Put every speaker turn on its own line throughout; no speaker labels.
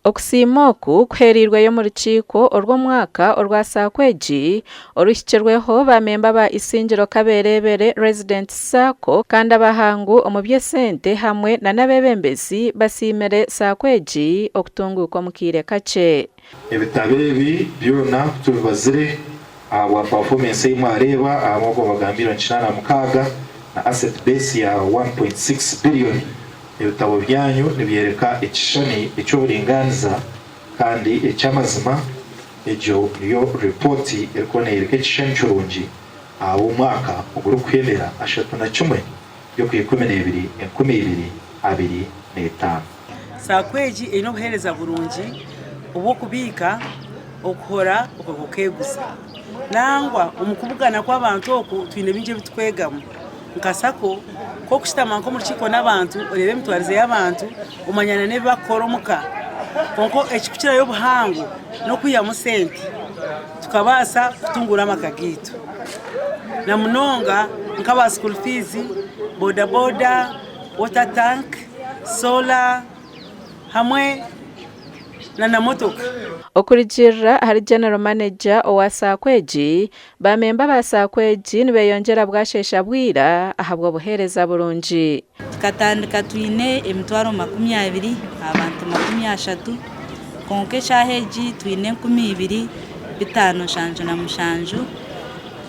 Okusiima oku kuheereirweyo omu rukiiko orw'omwaka orwa SACCO egi oruhikirweho ba memba ba Isingiro Kabereebere Residents SACCO kandi abahangu omu by'esente hamwe na n'abeebembezi basiimire SACCO egi okutunguuka omu kaire kakye.
Ebitabo ebi byona ku tubibazire ahabwa performance ei mwareeba aha mwaka gwa 2086 na asset base ya 1.6 billion, ebitabo byanyu nibyoreka ekishushani eky'oburingaaniza kandi eky'amazima. Egyo niyo ripooti erikuba neeyoreka ekishushani kirungi ahabw'omwaka ogurikuhendera 31 by'Okwikumineebiri 2025.
Saako egi eine obuheereza burungi obw'okubiika, okuhora okwo okeeguza. Nangwa omu kubugana kw'abantu oku twine bingi ebi turikwegamu nka sako nk'okushutama nk'omu rukiiko n'abantu oreeba emitwarize y'abantu omanya n'ebi barikukora omuka. Kwonka ekirikukirayo obuhango n'okwihamu sente tukabaasa kutunguura amaka gaitu na munonga nk'aba school fees, bodaboda, water tank, solar hamwe na motoka.
Okurugiirira ahari General Manager owa SACCO egi, ba memba ba SACCO egi nibeyongyera bwasheesha bwira ahabw'obuheereza burungi.
Tukatandika twine emitwaro 20 aha bantu 30 kwonka eshaaha egi twine 2577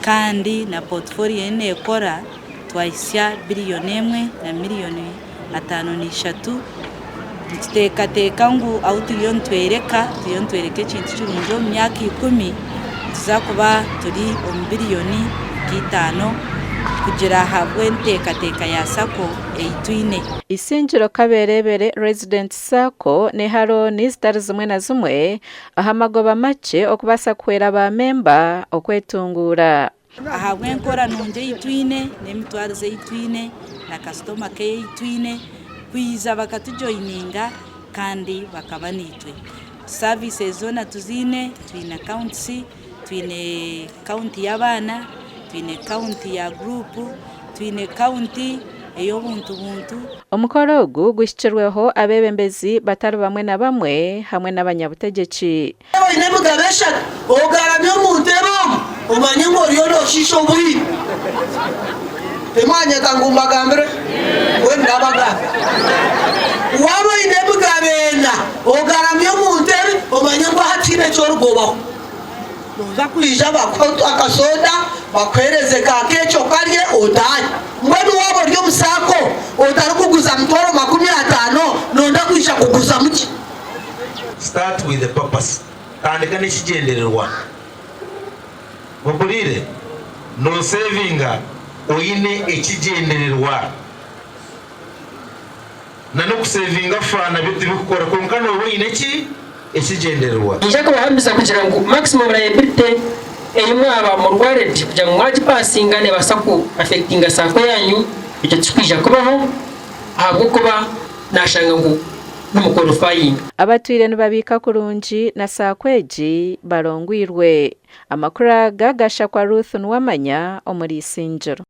kandi na portfolio ei neekora twahitsya biriyoni emwe na miriyoni 53. Nituteekateeka ngu ahu turiyo nitworeka, turiyo nitworeka ekintu kirungi omu myaka ikumi nituza kuba turi omu biriyoni nka itaano kugira ahabw'enteekateeka ya sacco ei twine.
Isingiro Kabereebere Residents Sacco neeha looni zitari zimwe na zimwe aha magoba makye okubaasa kuhwera ba memba okwetunguura.
Ahabw'enkora nungi ei twine, n'emitwarize ei twine, na kasitoma keya ei twine, kwija bakatujoyininga kandi bakaba naitwe. Saviisi zoona tuziine, twine akawuntusi, twine kawunti y'abaana, twine kawunti ya guruupu, twine kawunti ey'obuntu buntu.
Omukoro ogu guhikirweho abeebembezi batari bamwe na bamwe hamwe n'abanyabutegyeki.
Waaba oine emigabo eshatu, ogaramye omu ntebe omu, omanye ngu oriyo nooshiisha obwire. Timwanyeta ngu mbagambire? Mbwenu naabagambira. Waaba oine emigabo ena, ogaramye omu ntebe, omanye ngu aha tihaine eki origobaho. Nooza kwija bakuhe akasoda, bakuheereze ka keeki okarye, otaahe. Mbwenu waaba ori omu saako otarikuguza mitwaro 50, nooyenda kwija kuguzamu ki?
Start with a purpose, Tandika n'ekigyendererwa. Mpuriire? Noosevinga oine ekigyendererwa. Na n'okusevinga fa nabyo tibikukora kwonka nooba oine ki? Ekigyendererwa.
Niinyija kubahamiza kugira ngu maximum liability ei mwaba muri worried kugira ngu mwagipasinga nebaasa ku affectinga saako yanyu, ekyo tikikwija kubaho ahabw'okuba nashanga ngu nimuqualifyinga.
Abatwire nibabiika kurungi na SACCO egi barongwirwe. Amakuru aga gashakwa Ruth Nuwamanya omuri Isingiro.